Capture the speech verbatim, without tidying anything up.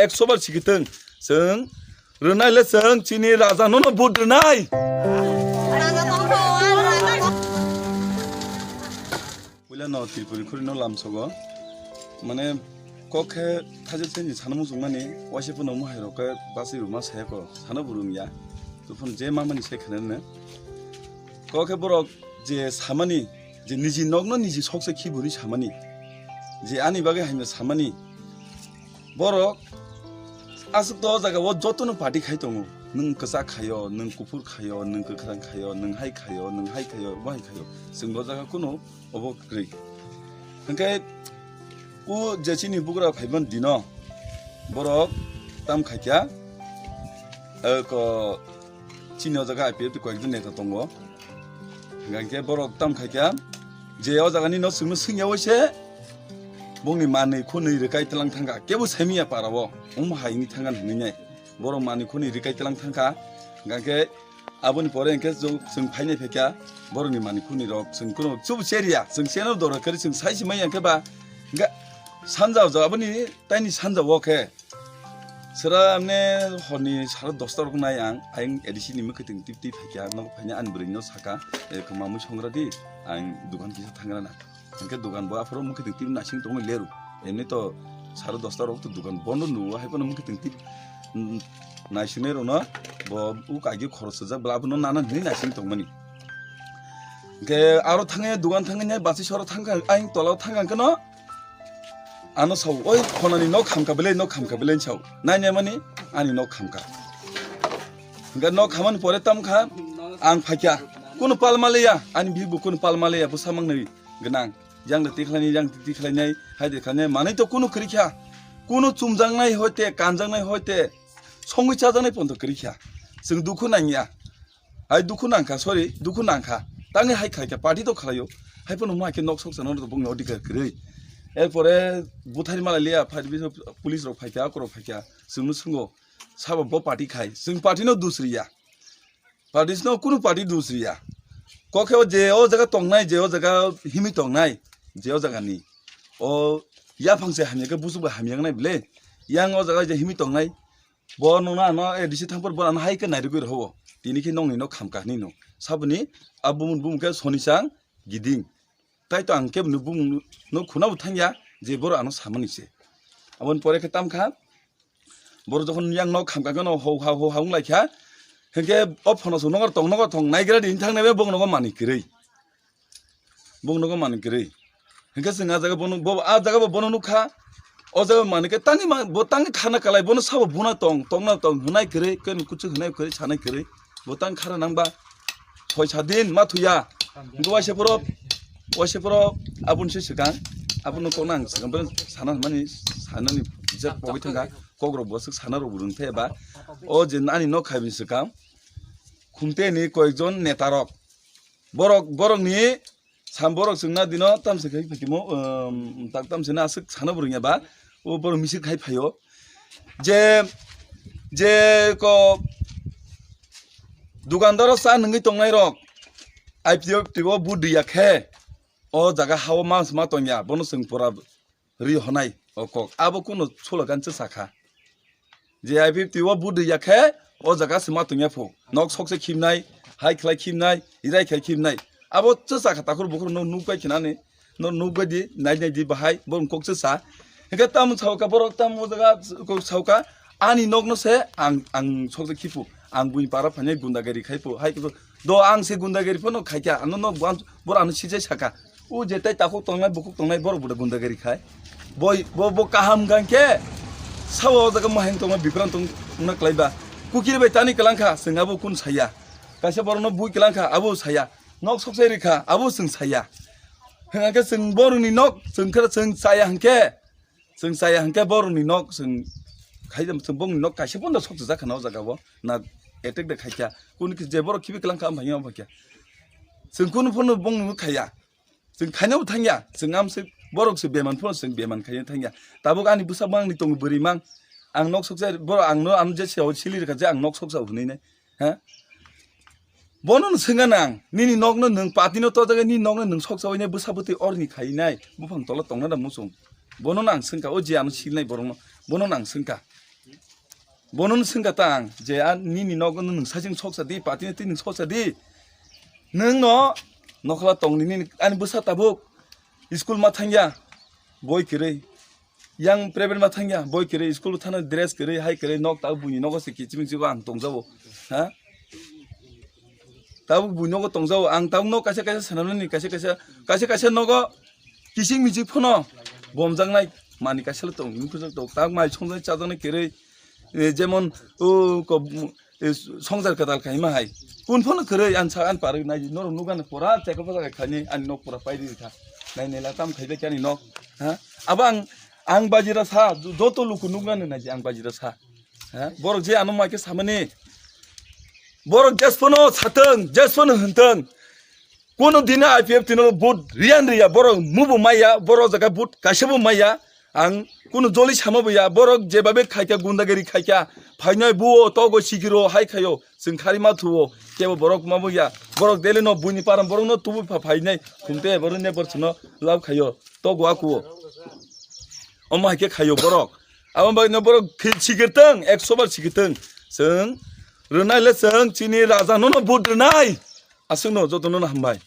Ekso bar sikitwng. Chwng rwnai le chwng chini raja nono vote rwnai. Puila no Tripuri khuri no lamsogo. Mane kok khe thaje thaini sana muchung mani waisa phano mohai rok khe basi ruma saya ko sana burung ya. Tuphun je mamani sai khana ne. Kok khe borok je samani, je niji nokno niji sokse khiburi samani, je ani bagwi haino samani, borok aswk to o jaga o jotono party khai tongo. Nwng kwchak khaio, nwng kuphur khaio, nwng kwkhwrang khaio, nwng hai khaio, nwng hai khaio, bo hai khaio. Chwng bo jaga kuno obo kwrwi. Hwnkhe o je chini bugra phaiban dino borok tam khaikha, eh, ko chini o jaga I P F T koyekjon neta tongo. Hingkhe borok tam khaikha je o jaga ni no chwngno swngya waise bongni manwi khunwi rwkai tlang thangkha, kebo saimiya para o wng hai wngwi thangkha hinwi nai. Borok manwi khunwi rwkai tlang thangkha, hingkhe aboni pore hingkhe chwng, chwng phainai phaikha borokni manwi khunwi rok chwng kuno chubu cheriya, chwng cheno dora kwrwi chwng sai simai hingkhe ba hingkhe sanja o aboni taini sanja o khe Sera amne horni sara dosta rok nai ang, ayang A D C ni mwkhwtwng tip tip phaikha, nok phaina ani bwrwi no saka, "E, kwma mui songra di, ang dukan kisa thangra na." Hwnkhe dukan bo aphuru mwkhwtwng tip naising tongwi leru. Emni to sara dosta rok to dukan bondo nuo, hai phano mwkhwtwng tip, mm, naisingnai rokno bo u kagi khorok swijak bwla abono nana hinwi naising tongmani. Hwnkhe aro thangwi dukan thangwi nai basi soro thangkha, ayang tola o thangkha hwnkhe no, Ano sao, "Oi, khonani nok khamkha belai, nok khamkha belai," sao. Nainai mani ani nok khamkha. Hingkhe nok khamani pore tamkha, ang phaikha. Kunu palma leya, ani bihikbo kunu palma leya, bwsa mangnai gwnang. Yang de tikhlaini, yang tikhlainai, hai de khlainai, manwi to kunu kwrwikha. Kunu chumjaknai hoite, kanjaknai hoite, songwi chajaknai ponto kwrwikha. Chwng dukhu nangya. Hai dukhu nangkha, sorry, dukhu nangkha. Tangwi hai khaikha, party to khlaio. Hai phano ma khe nok soksa no bongni odhikar kwrwi. Erpore buthari malai liya, phai police rok phaikha, akorok phaikha, chwngno swngo. Sabo bo party khai, chwng party no dus riya. Party no kunu party dus riya. Kokhe o je o jaga tongnai, je o jaga himwi tongnai, je o jaga ni. O yaphang se hamya khe busu bo hamya nai bile. Yang o jaga je himwi tongnai, Bo nungno ano A D C thangphuru bo ano hai khe nairwgwi rw o. Tini khe nongni nok khamkha hinwi no. Saboni a bumung bumung khe Sonisang Giding. Tai to ang kebo bumung no khuna bo thangya je borok ano samani se. Aboni pore khe tamkha. Borok jokhon yang nok khamkha khe no ho ha ho ha wng lai kha. Hinkhe o phono chwng nokar tong nokar tong naigra di wng thang nai bo nogo manwi kwrwi. Bung nogo manwi kwrwi. Hinkhe chwng a jaga bono, bo, a jaga bo bono nukha. O jaga manwi khe tangwi ma, bo tangwi khana kalai, bono sabo buna tong, tongna tong, hwnai kwrwi, khe kuchuk hwnai kwrwi, sanai kwrwi. Bo tang khara nangba. Phoi sa din ma thuya. Hinkhe waisa phoro, waisa phoro aboni se swkang. Abono kokna ang swkang, bono sana hwnmani, sanani bijak pogwi thangkha. Kokrok bo swk sana rok bo rwng thaya ba. O je ani nok khaibini swkang. Khumteni koyekjon netarok. Borok, borokni sam borok chwngna dino tamse khai phaikimo, um, tak tamse na aswk sana bo rwngya ba, o borok misik khai phaio. Je, je ko dukandaro cha nungwi tongnai rok, I P F T o bu diya khe, o jaga hao mas ma tongya, bono chwng pora ri honai o kok. Abo kuno slogan se sakha. Je I P F T o bu diya khe o jaga se ma tongya pho. Nok sokse khimnai, hai khlai khimnai, irai khlai khimnai. Abo se sakha takhur bukhur no nukbai khinani, no nukbai di, nai nai di bahai, bo kok se sa. Hingke tam sauka borok tam o jaga kok sauka ani nok no se ang, ang sokse khipu. Ang bui para phane gundagari khaipu. Hai do ang se gundagari phano khaikya. Ano no bor ano sijai saka. O je tai takhuk tongnai, bukhuk tongnai, borok bo da gundagari khai. Boi, bo, bo kaham gan khe, sabo o jaga maheng tongnai, biprang tong-, tongna klai ba. Kukiri bai tani kalang kha, chwng abo kun saya. Kaisa borokno bui kalang kha, abo saya. Nok sok sai rikha, abo chwng saya. Hwnkhe chwng borokni nok, chwng khe chwng saya hwnkhe, chwng saya hwnkhe borokni nok chwng khai, chwng bongni nok kaisa pono sok jak kha na o jaga o. Na attack de khai kha. Kun je borok khibi kalang kha, am phai ya, am phai kha. Chwng kun pono bongni khaya. Chwng khaina bo thangya, chwng amswk borok se beman phano chwng beman khaina thangya. Tabuk ani bwsa mangni tongo bwrwi mang. Ang nok soksa borok ang no ano je siyao sili rwkha je ang nok soksa hwnwi nai. Ha? Bono no swngya nang, nini nok no nwng pati no tojagwi nini nok no nwng soksa hwnwi nai bwsa bwtwi orni khai nai buphang tola tongna da muchung. Bono no ang swngkha, o je ano silnai borok no, bono no ang swngkha. Bono no swngkha ta ang je, a nini nogo nwng saching soksa di, party ni twi nwng soksa di. Nwng no nokhola tong nini, ani bwsa tabuk school ma thangya, boi kwrwi. Yang private ma thangya, boi kwrwi, school thana dress kwrwi, hai kwrwi, nok tabuk buini nogo se kichiming chibo ang tongjago. Ha? Tabuk buinogo tongjago, ang tabuk no kaisa kaisa swnamnani, kaisa kaisa, kaisa kaisa nogo kising michik phano bomjaknai, mani kaisa le tong, nukhujaktok, tabuk mai songjaknai chajaknai kwrwi, eh, jemon, o, ko, eh, songjar kwtal khaima hai. Kun phano kwrwi, ang sa, ang parwi nai, norok nukgana pura, chekol pajakha khaini, ani nok pura paidi kha. Nai nai la tam khaijakya ani nok, ha? Abo ang, ang bajira sa, joto luku nukgana nai, ang bajira sa. Ha? Borok je ano mai khe samani. Borok jesphano satwng, jesphano hwntwng. Kuno dini I P F T no vote riyan riya, borok mubo maya, borok jaga vote kaisa bo maya. Ang kuno joli sama bo ya, borok jebabe khaikha, gundagiri khaikha, phainai buo, togo sikiro, hai khayo, chwng khari ma thuo, kebo borok ma bo ya. Borok dele no buini param, borok no tubu pha phainai, khumte borok ne borok no lab khayo, togo akuo. Omo hai khe khayo borok. Abo bagwi no borok khi-, sikirtwng, ekso bar sikirtwng. Chwng rwnai le chwng chini raja no no vote rwnai. Aswk no joto no hambai.